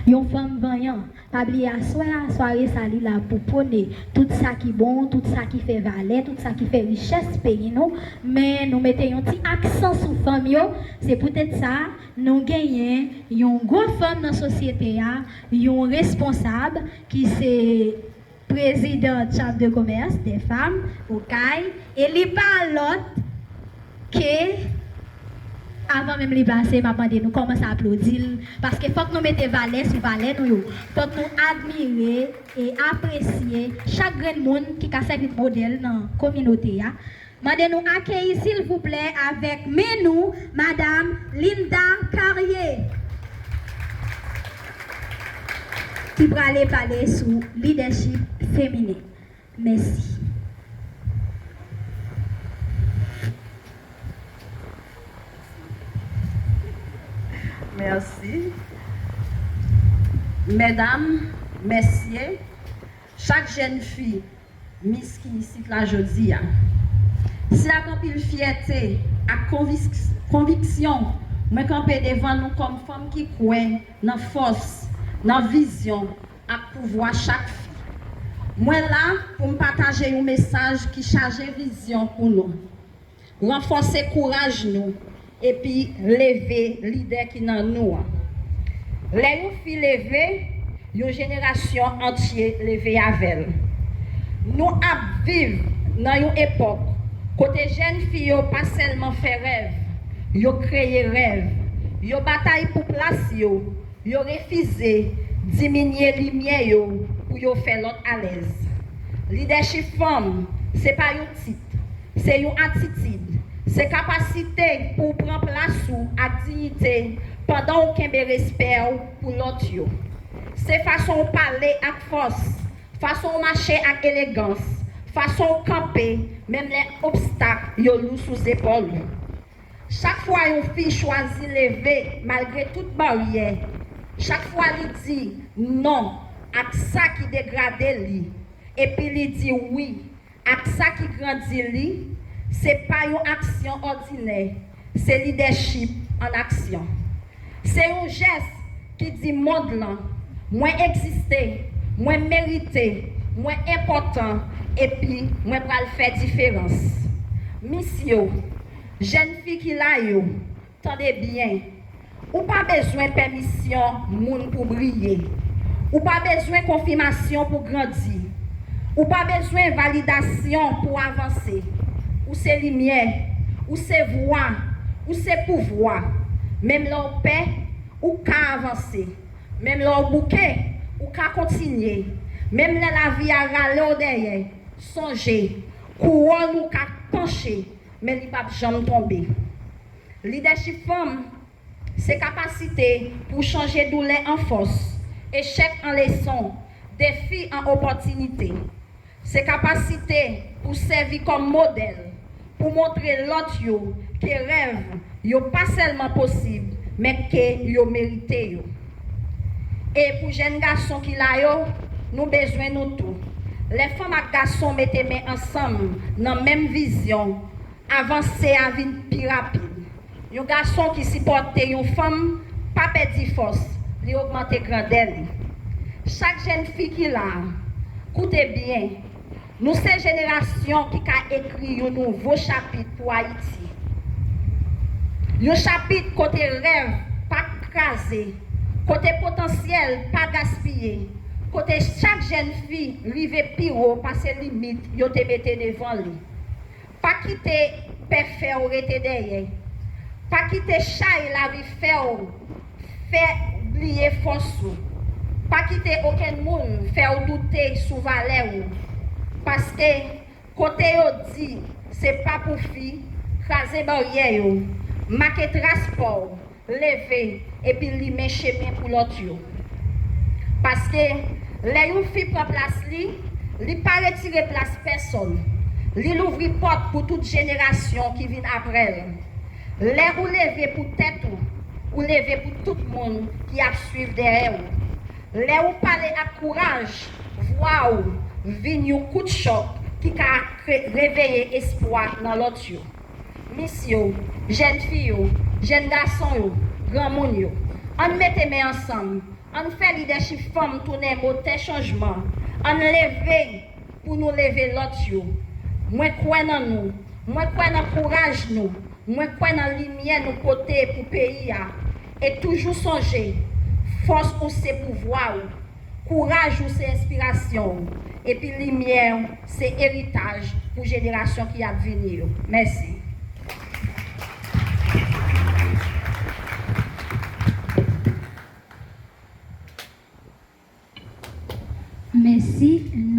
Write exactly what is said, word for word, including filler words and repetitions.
Yon fanm vanyan. Pa bliye aswè a, sware sa li la pou pwone tout sa ki bon, tout sa ki fè valè, tout sa ki fè richès peyi nou. Men nou mete yon ti aksan sou fanm yo. Se poutèt sa, nou genyen yon gwo fanm nan sosyete a, yon responsab ki se prezidan Chambre de Commerce des Femmes Okay, e li pa lòt ke, avan menm li pase, m ap mande nou kòmanse aplodi l, paske fòk nou mete valè sou valè nou yo. Fòk nou admire e apresye chak grenn moun ki ka sèvi modèl nan kominote a. Mande nou akeyi, silvouplè, avèk men nou, Madam Linda Carrier, ki prale pale sou lidèchip feminen. Mèsi. Mèsi. Medam, mesye, chak jèn fi, Miss ki isit la jodi a. Se ak anpil fyète ak konviks- konviksyon mwen kanpe devan nou kòm fanm ki kwè nan fòs, nan vizyon ak pouvwa chak fi. Mwen la pou m pataje yon mesaj ki chaje vizyon pou nou. Ranfòse kouraj nou epi leve lidè ki nan nou an. Lè yon fi leve, yon jenerasyon antye leve avè l. Nou ap viv nan yon epòk kote jèn fi yo pa sèlman fè rèv, yo kreye rèv. Yo batay pou plas yo, yo refize diminye limyè yo pou yo fè lòt alèz. Lidèchip fanm se pa yon tit, se yon atitid, se kapasite pou w pran plas ou ak diyite pandan w kenbe respè w pou lòt yo. Se fason w pale ak fòs, fason w mache ak elegans, fason w kanpe menm lè obstak yo lou sou zepòl ou. Chak fwa yon fi chwazi leve malgre tout baryè, chak fwa li di non ak sa ki degrade li, epi li di wi ak sa ki grandi li, se pa yon aksyon òdinè, se lidèchip an aksyon. Se yon jès ki di mond lan, mwen egziste, mwen merite, mwen enpòtan, epi mwen pral fè diferans. Miss yo, jèn fi ki la yo, tande byen. Ou pa bezwen pèmisyon moun pou briye. Ou pa bezwen konfimasyon pou grandi. Ou pa bezwen validasyon pou avanse. Ou se limyè. Ou se vwa. Ou se pouvwa. Menm lè w pè, ou ka avanse. Menm lè w bouke, ou ka kontinye. Menm lè lavi a rale w dèyè, sonje, kouwòn ou ka panche, men li p ap janm tonbe. Lidèchip fanm, se kapasite pou w chanje doulè an fòs, echèk an leson, defi an opòtinite. Se kapasite pou w sèvi kòm modèl, pou montre lòt yo ke rèv yo pa sèlman posib, men ke yo merite yo. E pou jèn gason ki la yo, nou bezwen nou tou. Lè fanm ak gason mete men ansanm nan menm vizyon, avanse a vin pi rapid. Yon gason ki sipòte yon fanm pa pèdi fòs, li ogmante grandè li. Chak jèn fi ki la a, koute byen, nou se jenerasyon ki ka ekri yon nouvo chapit pou Ayiti. Yon chapit kote rèv pa kraze, kote potansyèl pa gaspiye, kote chak jèn fi rive pi wo pase limit yo te mete devan li. Pa kite pè fè w rete dèyè. Pa kite chay lavi fè w fè bliye fòs ou. Pa kite okenn moun fè w doute sou valè ou. Paske kote yo di se pa pou fi, kraze baryè yo, make tras pa w, leve, epi limen chemen pou lòt yo. Paske, lè yon fi pran plas li, li pa retire plas pèsonn. Li louvri pòt pou tout jenerasyon ki vin apre l. Lè ou leve pou tèt ou, ou leve pou tout moun ki ap swiv dèyè ou. Lè ou pale ak kouraj, vwa ou vin yon kout chòk ki ka kre- reveye espwa nan lòt yo. Miss yo, jèn fi yo, jèn gason yo, granmoun yo, Ann mete men ansanm, ann fè lidèchip fanm tounen motè chanjman, ann leve pou nou leve lòt yo. Mwen kwè nan nou, mwen kwè nan kouraj nou, mwen kwè nan limyè nou pote pou peyi a. E toujou sonje, fòs ou se pouvwa w, kouraj ou se enspirasyon w, epi limyè w se eritaj pou jenerasyon ki ap vini yo. Mèsi. Mèsi.